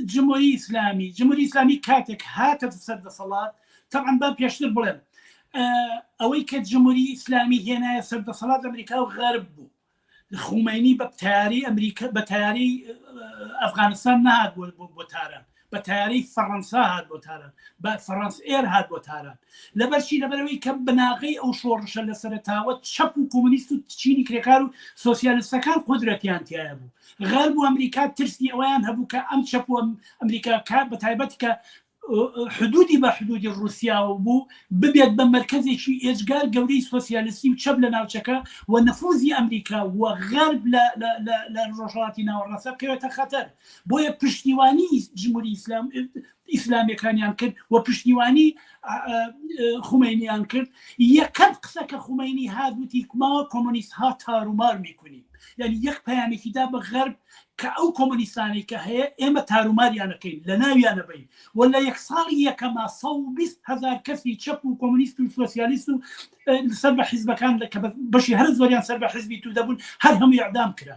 جمهوری ئیسلامی جمهوری ئیسلامی کاتێک هاتە سەر دەسەڵات تەبعەن با پێشتر بڵێم ئەوەی کە جمهوری ئیسلامی هێنایە سەر دەسەڵات ئەمریکا و غەرب بوو خومەینی بە تیاری ئەمریکا بە تیاری ئەفغانستان نهات بۆ بۆ تاران بە تیاری فەڕەنسا هات بۆ تاران بە فەڕەنس ئێر هات بۆ تاران لەبەرچی لەبەرەوەی کە بناغەی ئەو شۆڕشە لە سەرەتاوە چەپ و کۆمۆنیست و چینی کرێکار و سۆسیالیستەکان قودرەتیان تیایە بوو. غەرب و ئەمریکا ترسی ئەوەیان هەبوو کە ئەم چەپ و ئەمریکا کە بە تایبەت کە حدودی بە حدودی ڕوسیاوە بوو ببێت بە مەرکەزێکی ئێجگار گەورەی سۆسیالیستی و چەپ لە ناوچەکە و نفوزی ئەمریکا و غەرب لە ڕۆژهەڵاتی ناوەڕاستە بکەوێتە خەتەر. بۆیە پشتیوانی جمهوری ئیسلام ئیسلامیەکانیان کرد و پشتیوانی خومەینیان کرد. یەکەم قسە کە خومەینی هات وتی ما کۆمۆنیست ها تارومار میکنیم، یعنی یەک پەیامێکی دا بە غەرب کە ئەو کۆمۆنیستانەی کە هەیە ئێمە تاروماریانەکەین لە ناویانە بین و لە یەک ساڵی یەکەما 120 هەزار کەسی چەپ و کۆمۆنیست و سۆسیالیست و سەر بە حیزبەکان کە بەشی هەر زۆریان سەر بە حیزبی توودە بوون هەر هەموو ئیعدام کرا.